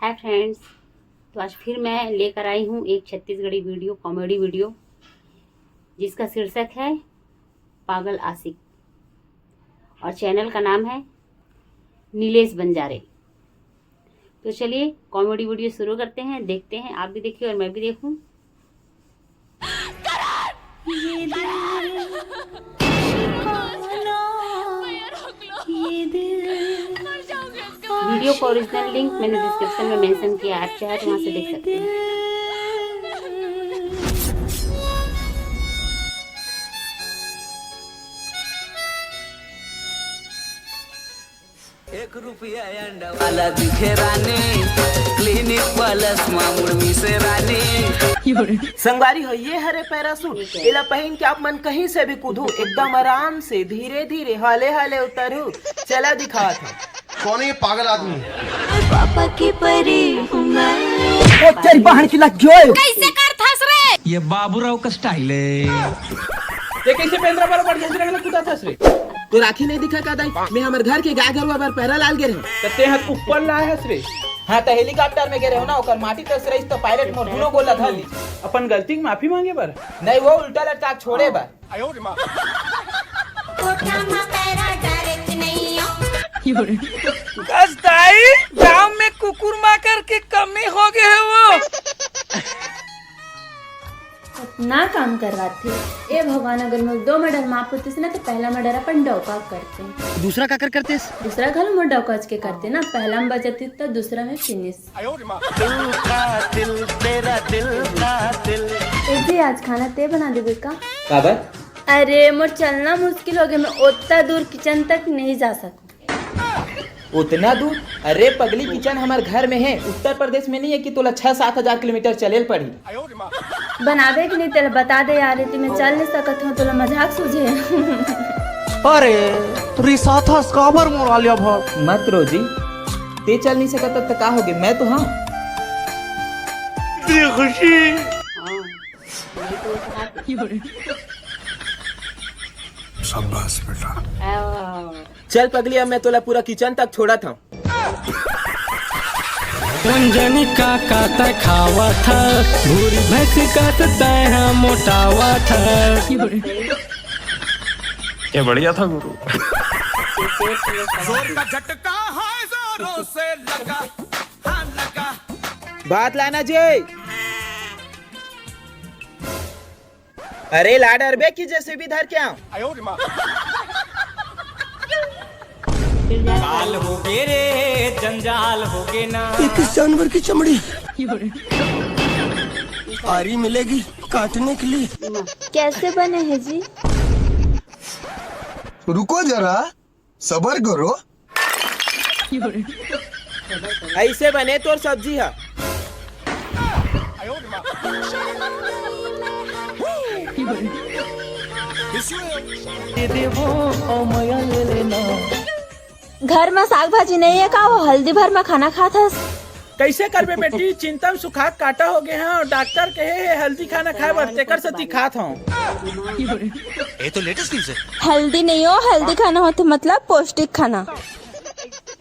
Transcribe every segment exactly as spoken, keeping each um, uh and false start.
Hi friends, तो आज फिर मैं लेकर आई हूँ एक छत्तीसगढ़ी वीडियो, कॉमेडी वीडियो, जिसका शीर्षक है पागल आशिक और चैनल का नाम है नीलेश बंजारे। तो चलिए कॉमेडी वीडियो शुरू करते हैं, देखते हैं, आप भी देखिए और मैं भी देखूँ। ये दिल, ये दिल। वीडियो का ओरिजिनल लिंक मैंने डिस्क्रिप्शन में मेंशन किया है, आप चाहे तो वहाँ से देख सकते हैं। एक रुपया अंडा वाला दिखे रानी, क्लिनिक प्लस मामुड़ मिसे रानी। संगवारी हो, ये हरे पैराशूट, एला पहन के आप मन कहीं से भी कूदू, एकदम आराम से, धीरे धीरे, हौले हौले उतरू। चला दिखात हूँ। कौन है ये पागल आदमी? पापा की परी हूँ मैं। ओ तेरी बहन की लग गयो। कैसे कर थस रे? ये बाबूराव का स्टाइल है। ये कैसे पेंद्रा बरोबर घेंचरा में कूदा थस रे? तो राखी नहीं दिखा का दाई? मैं हमर घर के गाय गरुआ बर पैरा लाल गे रहे। तो ते हाथ ऊपर लाए हस रे। हाँ, तो हेलीकॉप्टर में गे रहे हो ना, ओकर माटी तस रही तो पायलट मोर दुनो गोला धर ली। अपन गलती की माफी मांगे बर। नहीं, वो उल्टा लटका छोड़े बर। कोठा में पैरा डारे के नहीं हो। कस दाई, गांव में कुकुर माकर के कमी हो गए है वो। ना काम करवाथे। ए भगवान, अगर मोर दो मर्डर माफ होतिस ना, तो पहला मर्डर अपन डौका करते। दूसरा काकर करतेस? दूसरा घलो मोर डौका के करते ना, पहला में बचती तो दूसरा में फिनिश। तू कातिल, तेरा दिल कातिल। ए जी, आज खाना ते बना देबे का? काबर? अरे, मोर चलना मुश्किल हो गया, मैं ओत्ता दूर किचन तक नहीं जा सकूं। उतना दूर? अरे पगली, किचन हमार घर में है, उत्तर प्रदेश में नहीं है कि तोला छह सात हजार किलोमीटर चलेल पड़ी। बनावे के नहीं तेला बता दे यार, रीति में चल नहीं सकत हूँ, तोला मजाक सूझे। अरे, रिसाथस काबर मोर आलिया भट्ट? मत रो जी, ते चल नहीं सकत त का हो गए, मैं तो हाँ। खुशी। शाबाश बेटा। चल पगली, अब मैं तोला पूरा किचन तक छोड़ा था। कुंजनी का काता खावा था, भूरी भैंस का तय मोटावा था। ये बढ़िया था गुरु। जोर का झटका है, जोरों से लगा, हाँ लगा। भात लाना जी। अरे ला डरबे कि जेसीबी धर के आऊं। काल हो गे रे, जंजाल हो गे ना। ये किस जानवर की चमड़ी? आरी मिलेगी काटने के लिए। कैसे बने हैं जी? रुको जरा, सबर करो। ऐसे बने तोर सब्जी हा। घर में साग भाजी नहीं है का? वो हल्दी भर में खाना खात हस। कैसे करबे बेटी, चिंता में सुखा काटा हो गए हैं और डॉक्टर कहे है हल्दी खाना खाए बर, तेकर सती खात हूँ। ये तो लेटेस्ट न्यूज है। हल्दी नहीं हो, हल्दी खाना होते मतलब पौष्टिक खाना।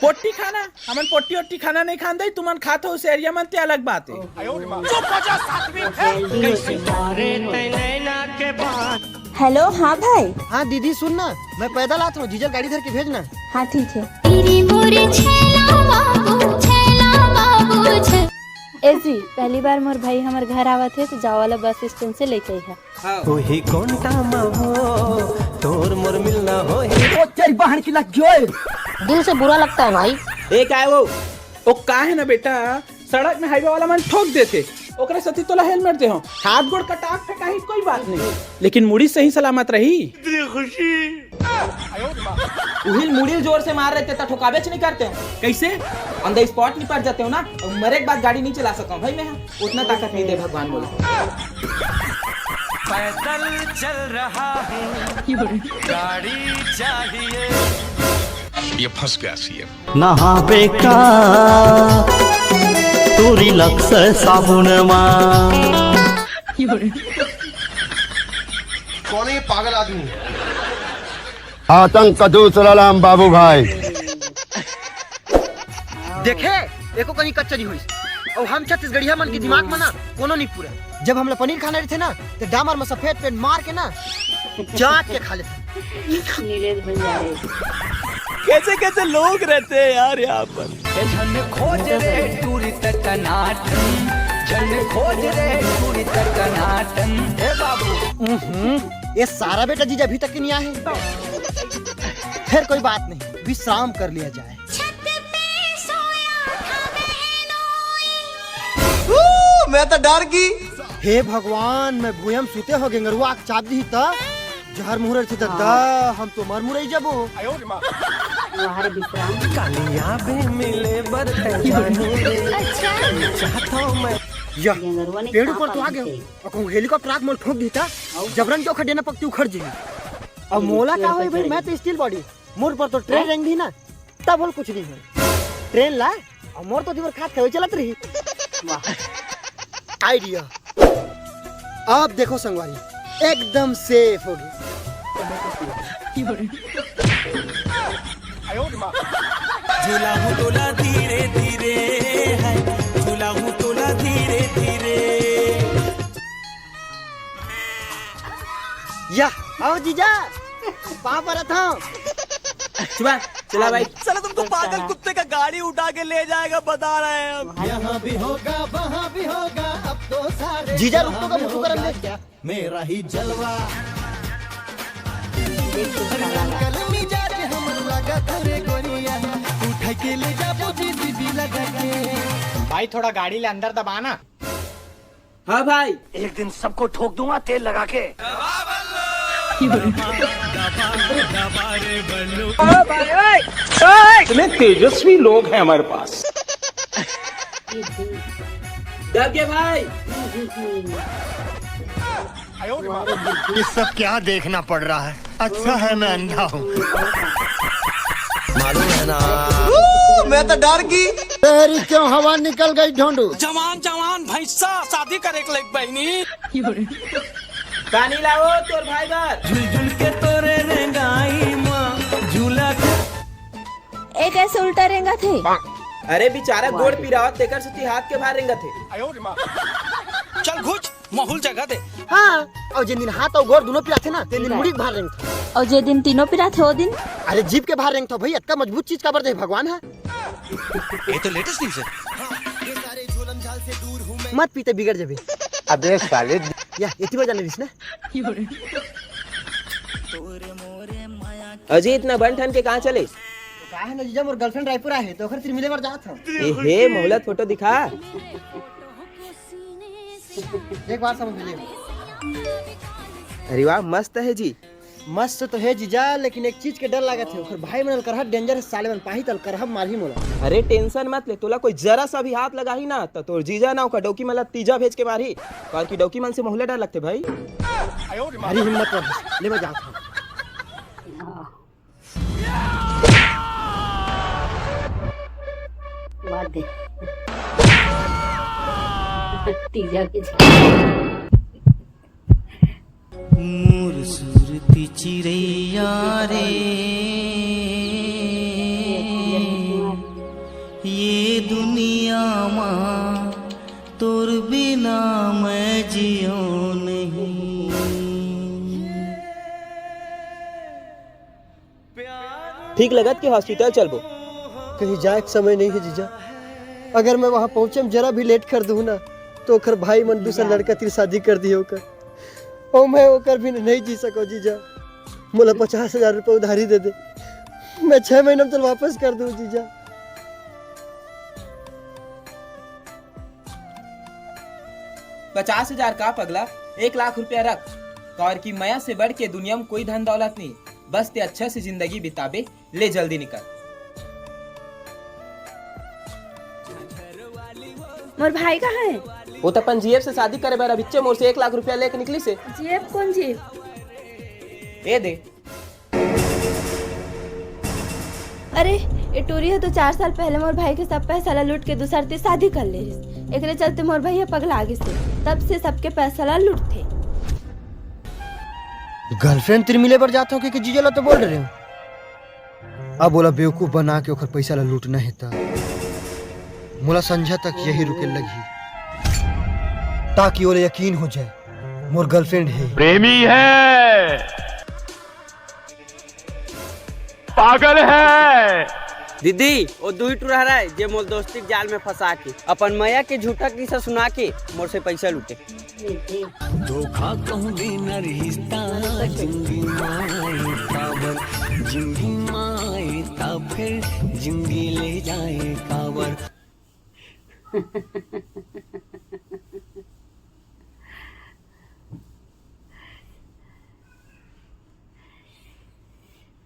पोटी खाना, हमन पोटी ओटी खाना नहीं खान दे, तुमन खात हो उस एरिया मन ते अलग बात है। हेलो, हाँ भाई। हाँ दीदी सुन ना, मैं पैदल आता हूँ, जीजल गाड़ी धर के भेजना। हाँ ठीक है। तेरी मोरे छैला बाबू, छैला बाबू छै। ए जी, पहली बार मोर भाई हमर घर आवत है तो जाओ वाला बस स्टैंड से लेके आई है। तू ही कौन काम हो, तोर मोर मिलना हो ही। ओ तेरी बहन की लग गयो। दिल से बुरा लगता है भाई। ए काय वो? ओ का है ना बेटा, सड़क में हाईवे वाला मन ठोक देथे, ओकरे सती तोला हेलमेट दे हो। हाथ गोड़ कटाक फेंकाही कोई बात नहीं, लेकिन मुड़ी सही सलामत रही। उहिल मुड़िल जोर से मार रहे थे तो ठोकाबेच नहीं करते हो। कैसे? ऑन द स्पॉट नहीं पड़ जाते हो ना, और मरे के बाद गाड़ी नहीं चला सकता हूँ भाई मैं। उतना ताकत नहीं दे भगवान बोला। पैदल चल रहा हूँ, गाड़ी चाहिए। ये फंस गया सीएम। नहाबे का तू रिलक्स साबुन मा। कौन है ये पागल आदमी? आतंक का दूसरा नाम बाबू भाई। देखे, एको कनी कच्चा नहीं होइस। अउ हम छत्तीसगढ़िया मन के दिमाग में ना कोनो नहीं पूरा। जब हमला पनीर खाना रहिथे ना, तो डामर में सफेद पेंट मार के ना, चाट के खा लेथे। नीलेश भंडारी। कैसे कैसे लोग रहते हैं यार यहाँ पर। झन खोज रे टूरी तक टनाटन, झन खोज रे टूरी तक टनाटन। ए बाबू। हम्म, ये सारा बेटा जीजा अभी तक के नहीं आए हैं। फिर कोई बात नहीं, विश्राम कर लिया जाए। छत पे सोया था बहनोई। ऊ, मैं तो डर गई। हे भगवान, मैं भूयम सुते हो गेंगरुआ के चाप दी त जहर मुहर से दद्दा, हम तो मर मुरई जबो। वहर विश्राम। कालिया बे मिले बरते जाने रे। अच्छा। चाहता हूँ मैं। या, गेंगरुआ ने पेड़ ऊपर तो आ गए। और कहूँ हेलीकॉप्टर आके मोल ठोक दी त, जबरन के ओखर डेना पकती उखड़ जी। अब मोला का होई भाई, मैं तो स्टील बॉडी। मोर पर तो ट्रेन रेंग दी ना, तब होल कुछ नहीं हो। ट्रेन ला, और मोर तो दिवर खात खावे चलत रही। वाह। आइडिया। आप देखो संगवारी, एकदम सेफ होगी। झूला हूँ तोला धीरे धीरे है, झूला हूँ तोला धीरे धीरे। या, आओ जीजा, पाँव परत हूँ। चुप, चला भाई। साला तुमको पागल कुत्ते का गाड़ी उठा के ले जाएगा, बता रहे हैं हम। यहाँ भी होगा, वहाँ भी होगा, अब तो सारे जीजा, रुक तो, का मुंह करन दे। मेरा ही जलवा। रंगल मिजाज हमर लगा करे गोरिया, उठा के ले जाबो जेसीबी लगा के। भाई, थोड़ा गाड़ी ले अंदर दबा ना। हाँ भाई। एक दिन सबको ठोक दूंगा तेल लगा के। इतने तेजस्वी लोग हैं हमारे पास। दब गया भाई। ये सब क्या देखना पड़ रहा है? अच्छा है मैं अंधा हूँ। मालूम है ना। मैं तो डर गई। तेरी क्यों हवा निकल गई ढोंडू? जवान जवान भैंसा शादी करे के लायक बहनी। पानी लाओ तोर भाई बर। झुलझुल के तोरे रेंगाई माँ झूला। ए कैसे उल्टा रेंगत हे? अरे बेचारा गोड़ पिरावत तेकर सेती हाथ के भार रेंगत हे। चल घुच। माहौल जगा दे। हाँ, अउ जेन दिन हाथ अउ गोड़ दुनो पिराथे ना, तेन दिन मुड़ी के भार रेंगथे। अउ जे दिन तीनों पिराथे, ओ दिन? अरे जीभ के भार रेंगथे भई, अतका मजबूत चीज काबर दे भगवान ह? ये तो लेटेस्ट न्यूज़ है। मत पीते बिगड़ जाबे। अबे साले। या, एती बजा लेबिस ना। अजी, इतना बन ठन के कहाँ चले? का है ना जीजा, मोर गर्लफ्रेंड रायपुर आए हे, तो ओकर तीर मिले बर जात हूँ। ए हे, मोहलत फोटो दिखा। एक बार समझ ले। अरे वाह, मस्त है जी। मस्त तो है जीजा, लेकिन एक चीज के डर लागत है, ओकर भाई मन अलकरहा डेंजर है, साले मन पाही त अलकरहा मारही मोला। अरे टेंशन मत ले, तोला कोई जरा सा भी हाथ लगाही ना, त तोर जीजा ना ओकर डौकी मन ला तीजा भेज के मारही, काबर कि डौकी मन से मोहला डर लगथे भाई। भारी हिम्मत वाला, ले मैं जात हूँ। वाह दे। तीजा के मोर सुरती चिरैया रे, ये दुनिया मा तोर बिना मैं जियो नहीं। ठीक लगत कि हॉस्पिटल चलबो? कहीं जाए के समय नहीं है जीजा। अगर मैं वहाँ पहुँचे में जरा भी लेट कर दूँ ना, तो ओकर भाई मन दूसर लड़का तीर शादी कर दिए ओकर। और मैं ओकर बिन नहीं जी सको जीजा। मोला पचास हजार रुपये उधारी दे दे, मैं छह महीना में तोला वापस कर दूँ जीजा। पचास हजार का पगला, एक लाख रुपया रख। काबर कि मया से बढ़ के दुनिया में कोई धन दौलत नहीं, बस ते अच्छा से जिंदगी बिताबे। ले जल्दी निकल। मोर भाई कहाँ है? वो तो अपन जीएफ से शादी करे बर अभिच्चे मोर से एक लाख रुपया लेके निकलिस हे। जीएफ कौन जीएफ? ए दे। अरे, ए टूरी ह तो चार साल पहले मोर भाई के सब पैसा ला लूट के दूसर तीर शादी कर ले रिहिस। एकरे चलते मोर भाई ह पगला गिस हे। तब से सबके पैसा ला लूटथे। गर्लफ्रेंड तीर मिले बर जात हूँ कि जीजा ला तो बोल रहे हो। अब ओला बेवकूफ बना के ओकर पैसा ला लूटना हे त। मोला संझा तक यही रुके लगही, ताकि ओले यकीन हो जाए मोर गर्लफ्रेंड हे। प्रेमी है, पागल है। दीदी, वो दुई टुरा हरय जे मोर दोस्ती के जाल में फंसा के अपन मया के झूठा किस्सा सुना के मोर से पैसा लूटे। धोखा कहूँ भी न रिश्ता, जिंदगी माए काबर, जिंदगी माए ता फिर जिंदगी ले जाए काबर। तो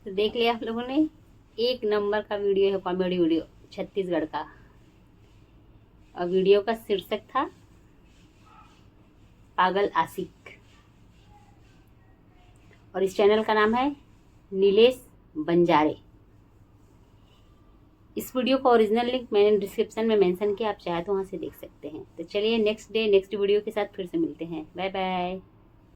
देख लिया आप लोगों ने, एक नंबर का वीडियो है, कॉमेडी वीडियो छत्तीसगढ़ का। और वीडियो का शीर्षक था पागल आशिक, और इस चैनल का नाम है नीलेश बंजारे। इस वीडियो का ओरिजिनल लिंक मैंने डिस्क्रिप्शन में मेंशन किया, आप चाहे तो वहाँ से देख सकते हैं। तो चलिए, नेक्स्ट डे नेक्स्ट वीडियो के साथ फिर से मिलते हैं। बाय बाय।